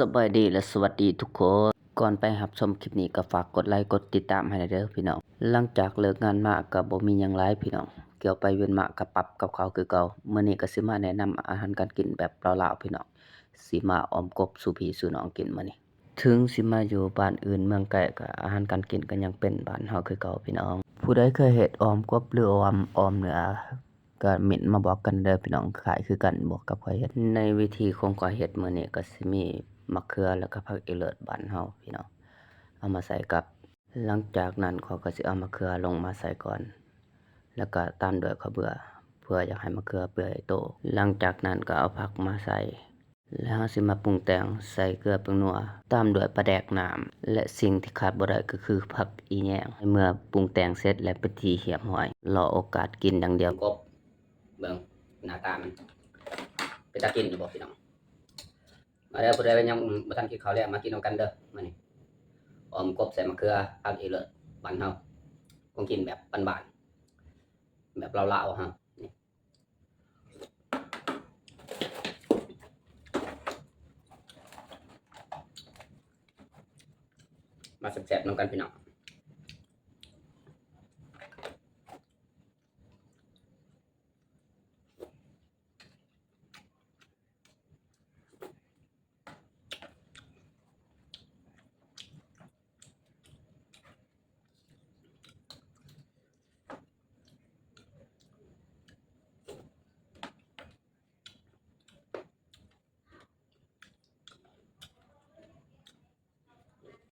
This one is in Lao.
ສະບາຍດີ ແລະ ສະຫວັດດີທຸກຄົນ. ກ່ອນໄປຮັບຊົມຄລິບນີ້ກໍຝາກກົດໄລກົດຕິດຕາມໃຫ້ແດ່ເດີພີ່ນ້ອງ. ຫຼັງຈາກເລີກງານມາກໍບໍ່ມີຫຍັງຫຼາຍພີ່ນ້ອງ, ກຽວໄປວຽນມາກໍປັບກັບເຂົາຄືເກົ່າ. ມື້ນີ້ກໍຊິມາແນະນຳອາຫານການກິນແບບລາວໆ ພີ່ນ້ອງ, ຊິມາອອມກົບສູ່ພີ່ສູ່ນ້ອງກິນມື້ນີ້. ເຖິງຊິມາຢູ່ບ້ານອື່ນເມືອງໄກ ກໍອາຫານການກິນກໍຍັງເປັນບ້ານເຮົາຄືເກົ່າພີ່ນ້ອງ. ຜູ້ໃດເຄີຍເຮັດອອມກົບ ຫຼື ອອມ ອອມເນື້ອ ກໍເມັ້ນມາບອກກັນເດີພີ່ນ້ອງ, ຄ້າຍຄືກັນບໍ່ກັບຂ້ອຍເຮັດ. ໃນວິທີຂອງຂ້ອຍເຮັດມື້ນີ້ກໍຊິມີໝາກເຂືອ ແລ້ວກໍຜັກອີເລີດບ້ານເຮົາພີ່ນ້ອງ ເອົາມາໃສ່ກັບ. ຫຼັງຈາກນັ້ນຂ້ອຍກໍຊິເອົາໝາກເຂືອລົງມາໃສ່ກ່ອນ ແລ້ວກໍຕາມດ້ວຍເຂົ້າເບືອ ເພື່ອຢາກໃຫ້ໝາກເຂືອເປື່ອຍໂຕ. ຫຼັງຈາກນັ້ນກໍເອົາຜັກມາໃສ່ ແລ້ວເຮົາຊິມາປຸງແຕ່ງ ໃສ່ເກືອແປ້ງນົວ ຕາມດ້ວຍປາແດກນ້ຳ ແລະ ສິ່ງທີ່ຂາດບໍ່ໄດ້ກໍຄືຜັກອີແຍງ. ໃນເມື່ອປຸງແຕ່ງເສັດແລ້ວເປັນທີ່ຮຽບຮ້ອຍ ລໍໂອກາດກິນຢ່າງດຽວ. ກົບ ເບິ່ງໜ້າຕາມັນເປັນຕາກິນຢູ່ບໍ່ພີ່ນ້ອງ? ມາເດີ ຜູ້ໃດຍັງບໍ່ທັນກິນເຂົ້າແລງ ມາກິນນຳກັນເດີມື້ນີ້. ອອມກົບໃສ່ໝາກເຂືອ ຜັກອີເລີດ ບ້ານເຮົາ ຂອງກິນແບບບ້ານໆ ແບບລາວໆເຮົາ. ມາແຊບໆນຳກັນພີ່ນ້ອງ.